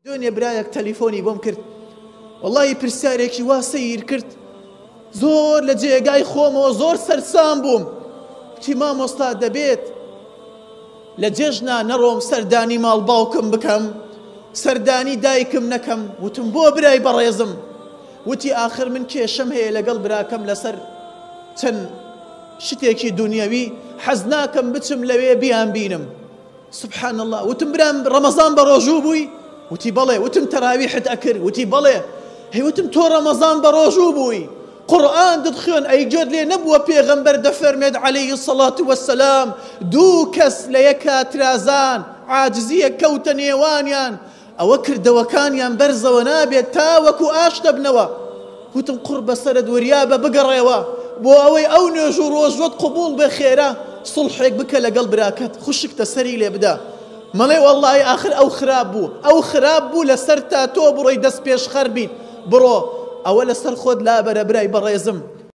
دوێنێ برایەک تەلیفۆنی بۆم کرد وەڵاهی پرسیارێکی وا سەیر کرد زۆر لە جێگای خۆمەوە زۆر سەرسام بووم وتی مامۆستا دەبێت لە جێژنا نەڕۆم سەردانی ماڵ باوکم بکەم سەردانی دایکم نەکەم وتم بۆ برای بەڕێزم وتی ئاخر من کێشەم هەیە لەگەڵ براکەم لەسەر چەند شتێکی دنیاوی حەز ناکەم بچم لەوێ بیان بینم سبحان اللە وتم برام ڕەمەزان بە ڕۆژوو بووی وتی بەڵێ وتم تەراویحت ئەکرد وتی بەڵێ هەی وتم تۆ ڕەمەزان بە ڕۆژوو بووی قورئان دتخوێن ئەی گوێت لێ نەبووە پێغەمبەر دەفەرمێت عەلەیهی الصلاة والسلام دوو کەس لە یەکا ترازان عاجزیەک کەوتە نێوانیان ئەوە کردەوەکانیان بەرزەوە نابێت تاوەکو ئاشت دەبنەوە. وتم قوڕ بەسەرت وریابە بگەڕێوە بۆ ئەوەی ئەو نوێژ و ڕۆژوەت قبوڵ بێ خێرا سوڵحێک بکە لەگەڵ براکەت خوشکتە سەری لێ بدە مەڵێ وەڵڵاهی ئاخر ئەو خراپ بوو ئەو خراپ بوو لەسەرتا تۆ بڕۆی دەست پێشخەر بیت بڕۆ ئەوە لەسەر خۆت لابەرە برای بەڕێزم.